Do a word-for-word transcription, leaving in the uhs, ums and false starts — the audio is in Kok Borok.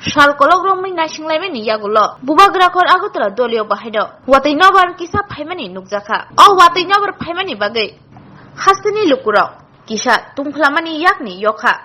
Sal kolok romwi naisinglaimani yagulo Bubagrakhor Agartala Doliyo bahaino watwi nobar kisa phaimani nukjakha. O watwi nobar phaimani bagwi hasteni lukurok kisa tungphlamani yakni yokha.